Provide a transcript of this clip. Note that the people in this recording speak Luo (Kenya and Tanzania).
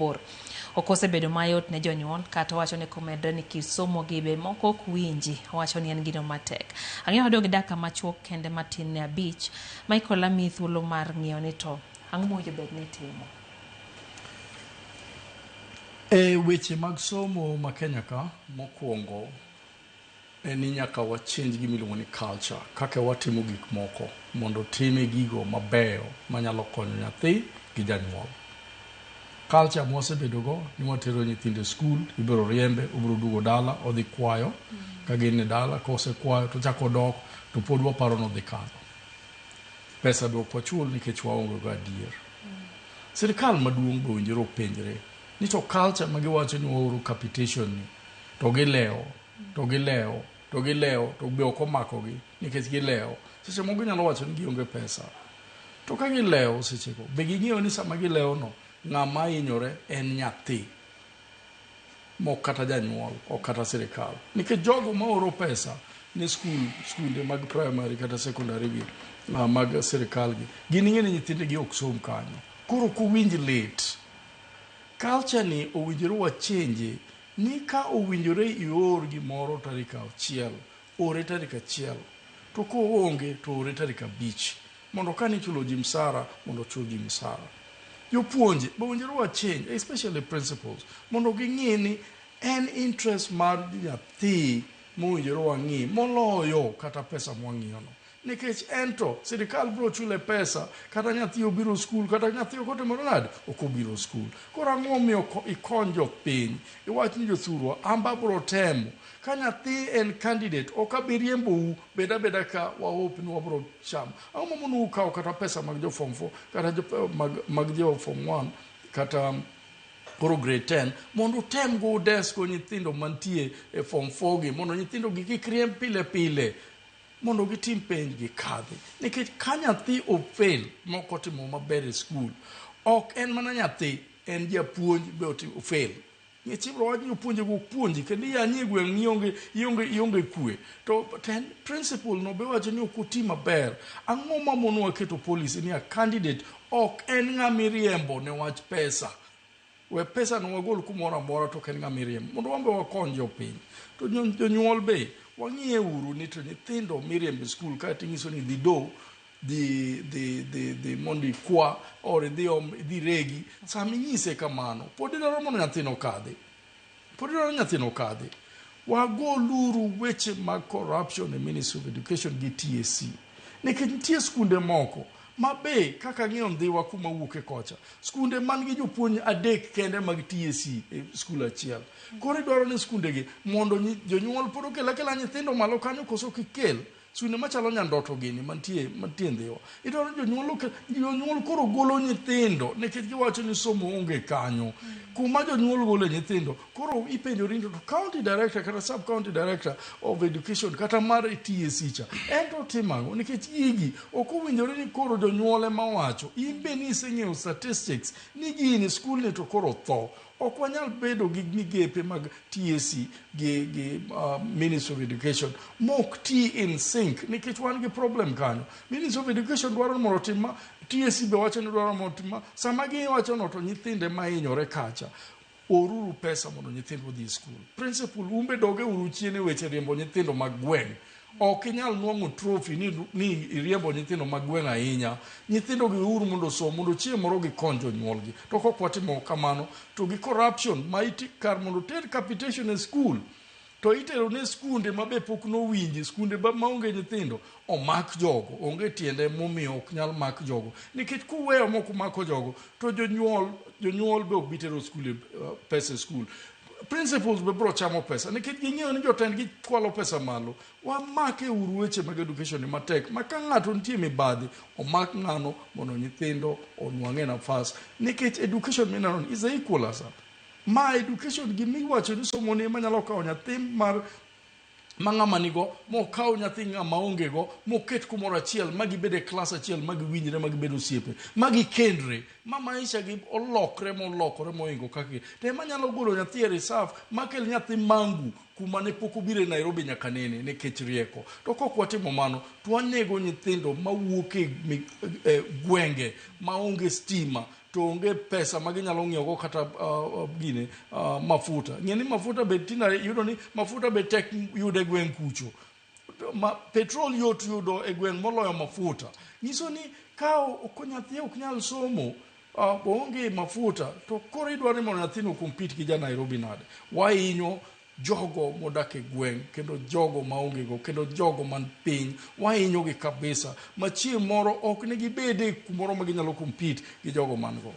mabor. Ok osebedo mayot ne jonyuol kata owacho ni komedre ni kit somo gi be moko ok winji. Owacho ni en gino matek. Ang'eyo wadong' gi dakika machuok kende matin ne abich. Michael amiyi thuolo mar ng'iyo ni to ang'o mowinjo bed ni itimo. E weche mag somo ma Kenya ka, mokwongo en ni nyaka wa change gima iluongo ni culture, kaka watimo gik moko mondo time gigo mabeyo manyalo konyo nyathi gi janyuol. Culture mwasebedo go ni watero nyithindo e skul, ibiro riembe, obiro duogo dala, odhi kwayo. Ka gin e dala, kosekwayo to ochako odok, to pod waparo ni odhi kadho. Pesa be ok wachul nikech waonge go adier. Sirkal maduong' be owinjore openjre ni to culture ma giwacho ni waoro capitation ni to gilewo to gilewo to gilewo to be ok omakogi nikech gilewo. Seche moko ginyalo wacho ni gionge pesa. To ka gilewo sechego be ging'eyo ni sama gilewo no ng'ama hinyore en nyathi mok kata janyuol ok kata sirikal. Nikech jogo maoro pesa ne skul skunde mag primary kata secondary gi mag sirikal gi gin ing'e ni nyithindgi ok som kanyo. Koro ok owinj lit. Culture ni owinjore wa change ni ka owinjore ior gimoro tarik auchiel, ore tarik achiel. To koonge to ore tarik abich. Mondo ka nichulo ji msara, mondo ochul ji msara. Jopuonje be owinjore wa change, especially principals, mondo ging'i ni en interest mar nyathi mowinjore wang'i moloyo kata pesa mwang'iyo no. Nikech en to sirikal biro chule pesa kata nyathi obiro skul kata nyathi ok otimore nade ok obiro skul. Koro ang'o momiyo ikony jopiny iwach ni jothurwa an be abiro temo ka nyathi en candidate ok abi riembou bed abeda ka wa hope ni wabiro chamo. Ang'o mamonou kawo kata pesa mag jo form 4 kata jo, mag jo form 1 kata koro grade 10 mondo utem go udes go nyithindo mantie e form 4 gi mondo nyithindo gi kik riemb pile pile mondo gitim penj gikadhi. Nikech ka nyathi ofail mok otimo maber e skul, ok en mana nyathi, en japuonj be ofail. Nikech ibiro wach ni jopuonje go ok puonji kendo iyanyi e gweng' ionge, ionge, ionge kwe. To ten principal no be wacho ni ok oti maber. Ang'o mamonowa keto policy ni a candidate ok en ng'ama iriembo ne wach pesa. We pesa no wagol kumoro amora to ok en ng'ama iriembo. Mondo wan be wakony jopiny. To jonyuol be wang'iye uru ni to nyithindo miriembo e skul kaeto inyiso ni dhi do, dhi, dhi, dhi, dhi mondo ikwa or idhi om, idhi regi. Sama inyise kamano, pod idwaro mondo nyathino okadhi. Pod idwaro nyathino okadhi. Wagoluru weche mag corruption e Ministry of Education gi TSC. Nikech nitie skunde moko ma be kaka ang'eyo Ndhiwa kuma wuoke kocha, skunde man gi jopuonj adek kende mag TSC e skul achiel. Koro idwaro ni skunde gi mondo jonyuol pod okel akela nyithindo malo kanyo koso kik kel? Skunde machalo Nyandoto gini mantie mantie Ndhiwa. Idwaro ni jonyuol okel, jonyuol koro golo nyithindo nikech giwacho ni somo onge kanyo. Kuma jonyuol gole nyithindo, koro ipenjori ni to county director kata sub county director of education kata mar TSC cha, en to otimo ang'o? Nikech gigi ok owinjore ni koro jonyuol ema wacho. In be niseng'eyo statistics ni gini skul ni to koro tho. Ok wanyal bedo gi migepe mag TSC gi Ministry of Education mok ti in sync nikech wan gi problem kanyo. Ministry of Education dwaro ni mondo otim ma, TSC be wacho ni dwaro mondo otim ma. Sama giwacho no to nyithinde ma hinyore kacha. Oruru pesa mondo nyithindo odhi e skul. Principal, un be doge uru chien e weche riembo nyithindo mag gweng'. Ok inyal nwang'o trophy ni iriembo nyithindo mag gweng' ahinya. Nyithindo gi uru mondo osom, mondo chieng' moro gikony jonyuolgi. To kok watimo kamano, to gi corruption ma iti, kar mondo oter capitation e skul, to itero ne skunde ma be pok nowinji, skunde maonge nyithindo, omak jogo. Onge tiende momiyo ok nyal mak jogo. Nikech kuweyo mok umako jogo, to jonyuol be ok bi tero skul e, pesa e skul. Principals be bro chamo pesa nikech ging'eyo ni jotendgi kwalo pesa malo. Wamake uru weche mag education ni matek ma ka ng'ato nitie mibadhi omak ng'ano mondo nyithindo onwang'e nafas nikech education mineno ni is a equalizer. Ma education gimiwacho ni somo ni ema nyalo kawo nyathi mar ma ng'ama nigo mokaw nyathi ng'ama onge go moket kumoro achiel ma gibed e klas achiel ma giwinjre ma gibed osiepe ma gikendre ma maisha gi olokre molokore moingo kaka to ema nyalo golo nyathi e reserve ma kel nyathi mangu kuma ne pok obiro e Nairobi nyaka nene nikech rieko. To kok watimo mano to wanego nyithindo mawuok e gwenge maonge stima. to onge pesa ma ginyalo ng'iewogo kata gine mafuta. Ng'e ni mafuta be tina yudo ni mafuta be tek yudo e gweng' kucho. Ma, petrol yot yudo e gweng' moloyo mafuta. Nyiso ni ka ok nyathi ok nyal somo, oonge mafuta, to koro idwaro ni mondo nyathino compete gi ja Nairobi nade? Wahinyo jogo modak e gweng' kendo jogo maonge go kendo jogo man piny wahinyogi kabisa ma chieng' moro ok ne gibede kumoro ma ginyalo compete gi jogo man go.